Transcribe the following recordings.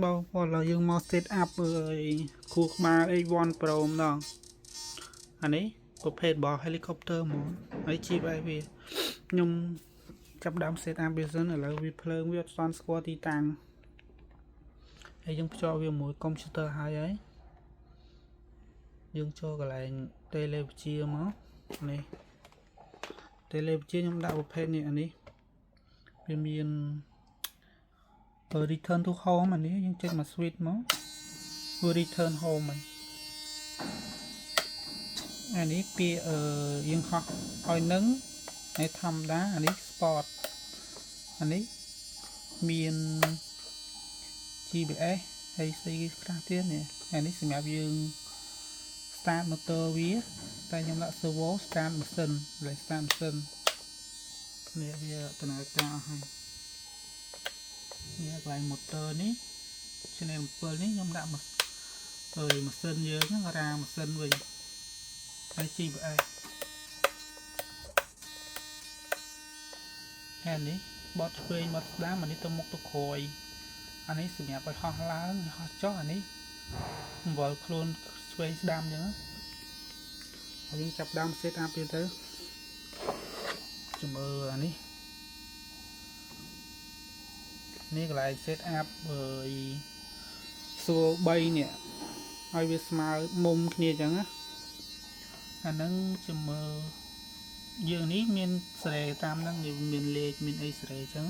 បងប្អូនឥឡូវយើងមក set up អើយខួរក្បាល H1 Pro ម្ដងអានេះប្រភេទរបស់ helicopter ហ្មងហើយ GPS វាខ្ញុំចាប់ដើម set up វាសិនឥឡូវវាភ្លើងវាអត់ស្ទាន់ស្គាល់ទីតាំងហើយយើងភ្ជាប់វាមួយកុំព្យូទ័រហើយហើយយើងចូលកន្លែង tele វិជាមកនេះ tele វិជាខ្ញុំដាក់ប្រភេទនេះអានេះវាមាន return to home អានេះយើងចុចមក switch មកវា return home ហើយអានេះពាក្យអឺយើងហោះឲ្យនឹងហើយធម្មតាអានេះ sport អានេះមាន GPS ហើយស្អីគេខ្លះទៀតនេះអានេះសម្រាប់យើង start motor វាតែខ្ញុំដាក់ servo start ម៉ាស៊ីនលេ start ម៉ាស៊ីននេះវាដំណើរការអស់ហើយនេះកន្លែង motor នេះ channel 7នេះខ្ញុំដាក់មកអើយម៉ាស៊ីនយើងហ្នឹងរាម៉ាស៊ីនវិញហើយ GPS ហើយនេះបត់ឆ្វេងបត់ស្ដាំអានេះទៅមុខទៅក្រោយអានេះសម្រាប់ឲ្យហោះឡើងហោះចុះអានេះបង្វិលខ្លួនឆ្វេងស្ដាំអញ្ចឹងហើយយើងចាប់ដើម set up វាទៅជំមើអានេះនេះកន្លែង set up អើយសួរ3នេះឲ្យវាស្មើមុំគ្នាអញ្ចឹងណាអាហ្នឹងជំមើយើងនេះមានស្រេតាមហ្នឹងមានលេខមានអីស្រេអញ្ចឹង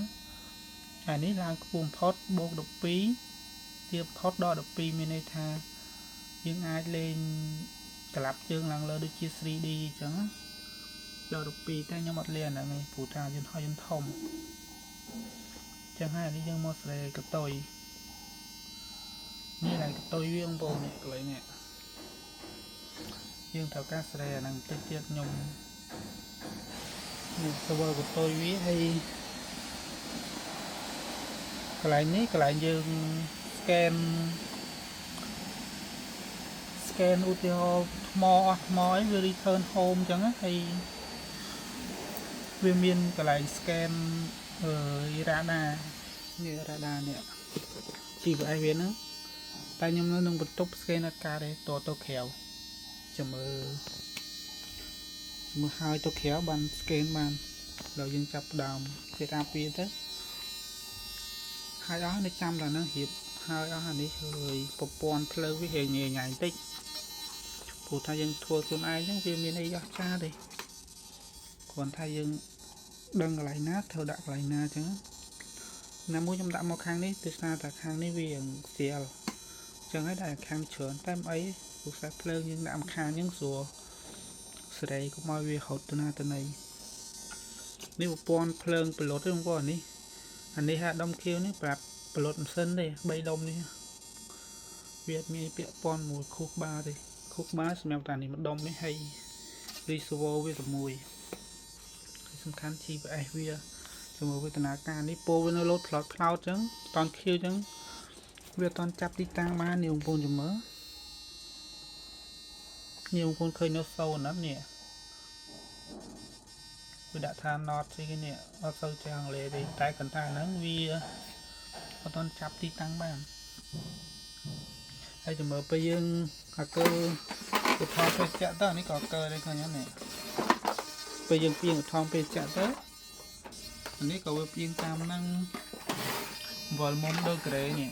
អានេះឡើងខ្ពស់បំផុតបូក12ទៀបផុតដល់12មានន័យថាយើងអាចលេងក្លាប់ជើងឡើងលើដូចជា 3D អញ្ចឹងដល់12តែខ្ញុំអត់លេងអាហ្នឹងទេព្រោះថាយន្តហោះយន្តធំចឹងហើយអានេះយើងមកស្រេកតុយនេះឡើងកតុយវាបងប្អូននេះកន្លែងនេះយើងត្រូវការស្រេអាហ្នឹងបន្តិចទៀតខ្ញុំនេះ server កតុយវាហើយកន្លែងនេះកន្លែងយើង scan ឧទាហរណ៍ថ្មអស់ថ្មអីវា return home អញ្ចឹងណាហើយវាមានកន្លែង scan អឺ radar នេះ radar នេះ GPS វាហ្នឹងតែខ្ញុំនៅនឹងបន្ទប់ scan អត់កើតទេតទៅក្រៅចាំមើលមើលហើយទៅក្រៅបាន scan បានដល់យើងចាប់ផ្ដើម set up វាទៅហើយអស់នៅចាំដល់ហ្នឹងរៀបហើយអស់អានេះហើយប្រព័ន្ធផ្លូវវារៀងញ៉ៃញ៉ៃបន្តិចព្រោះថាយើងធ្វើខ្លួនឯងហ្នឹងវាមានអីអស្ចារ្យទេគ្រាន់ថាយើងដឹងកន្លែងណាត្រូវដាក់កន្លែងណាអញ្ចឹងណាមួយខ្ញុំដាក់មកខាងនេះគឺស្នាតែខាងនេះវាស្រាលអញ្ចឹងហើយដាក់ខាងច្រើនតែមិនអីព្រោះខ្សែភ្លើងយើងដាក់មកខាងអញ្ចឹងស្រួលសេរីកុំឲ្យវារត់ទៅណាទៅណីនេះប្រព័ន្ធភ្លើងពលុតទេបងប្អូននេះអានេះហាដុំខៀវនេះប្រាប់ពលុតម៉ាស៊ីនទេ3ដុំនេះវាអត់មានពាក់ព័ន្ធមួយខួរក្បាលទេខួរក្បាលសម្រាប់តែនេះម្ដុំនេះហើយ receiver វាតែមួយហើយសំខាន់ GPS វាជាមួយវេទនាការនេះពោវានៅលោតផ្លោតផ្លោតអញ្ចឹងតន់ខៀវអញ្ចឹងវាអត់តន់ចាប់ទីតាំងបាននេះបងប្អូនចាំមើលនេះបងប្អូនឃើញនៅសូនណានេះវាដាក់ថា not ស្អីគេនេះអត់សូវចេះអង់គ្លេសទេតែកន្តាហ្នឹងវាអត់តន់ចាប់ទីតាំងបានហើយចាំមើលពេលយើងអាកើឧថងពេលចាក់ទៅអានេះក៏កើដែរឃើញហ្នឹងនេះពេលយើងពីងឧថងពេលចាក់ទៅអានេះក៏វាពីងតាមហ្នឹងវល់មុំដូចក្រេនេះ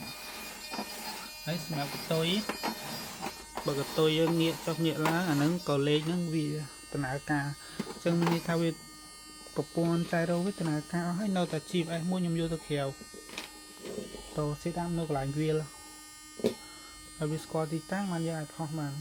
ហើយសម្រាប់កតុយបើកតុយយើងងាកចុះងាកឡើងអាហ្នឹងក៏លេខហ្នឹងវាដំណើរការអញ្ចឹងមានន័យថាវាប្រព័ន្ធ gyro វាដំណើរការអស់ហើយនៅតែ GPS មួយខ្ញុំយកទៅក្រៅទៅ set up នៅកន្លែងវាលហើយវាស្គាល់ទីតាំងបានយើងអាចផុសបាន។